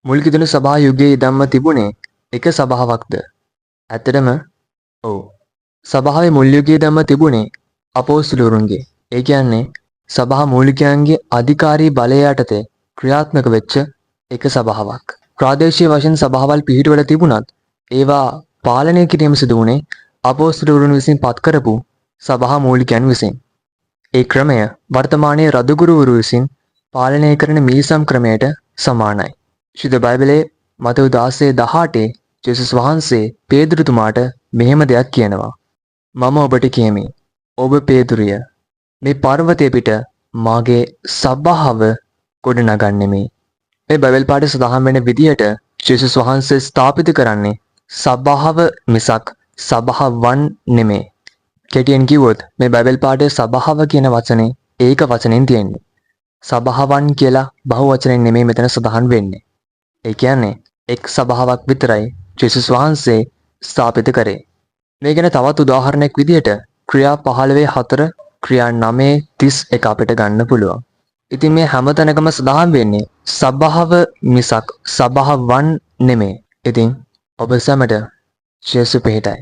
මුල් කිදුණු සභා යුගයේ ඉඳන්ම තිබුණේ එක සභාවක්ද? ඇත්තටම ඔව්. සභාවේ මුල් යුගයේ ඉඳන්ම තිබුණේ අපෝස්තලවරුන්ගේ. ඒ කියන්නේ සභා මූලිකයන්ගේ අධිකාරී බලය යටතේ ක්‍රියාත්මක වෙච්ච එක සභාවක්. ප්‍රාදේශීය වශයෙන් සභාවල් පිහිටුවලා තිබුණත් ඒවා පාලනය කිරීම සිදු වුණේ අපෝස්තලවරුන් විසින් පත් කරපු සභා මූලිකයන් විසින්. ඒ ක්‍රමය වර්තමානයේ රදගුරුවරු විසින් පාලනය කරන මීසම් ක්‍රමයට සමානයි. ශුද්ධ බයිබලයේ මතෙව් 16:18 ජේසුස් වහන්සේ පේදුරුතුමාට මෙහෙම දෙයක් කියනවා. මම ඔබට කියමි. ඔබ පේදුරුය. මේ පර්වතය පිට මාගේ සභාව ගොඩනගන්නෙමි. මේ බයිබල් පාඨය සඳහන් වෙන විදිහට ජේසුස් වහන්සේ ස්ථාපිත කරන්නේ සභාව මිසක් සභාවන් නෙමේ. කෙටියෙන් කිව්වොත් මේ බයිබල් පාඨයේ සභාව කියන වචනේ ඒක වචනෙන් තියෙන්නේ. සභාවන් කියලා බහුවචනෙන් නෙමෙයි මෙතන සඳහන් වෙන්නේ. ඒ කියන්නේ එක් සභාවක් විතරයි ජේසුස් වහන්සේ ස්ථාපිත කරේ. මේ ගැන තවත් උදාහරණයක් විදිහට ක්‍රියා 15:4, ක්‍රියා 9:31 අපිට ගන්න පුළුවන්. ඉතින් මේ හැම තැනකම සඳහන් වෙන්නේ සභාව මිසක් සභාවන් නෙමෙයි. ඉතින් ඔබ සැමට ජේසු පිහිටයි.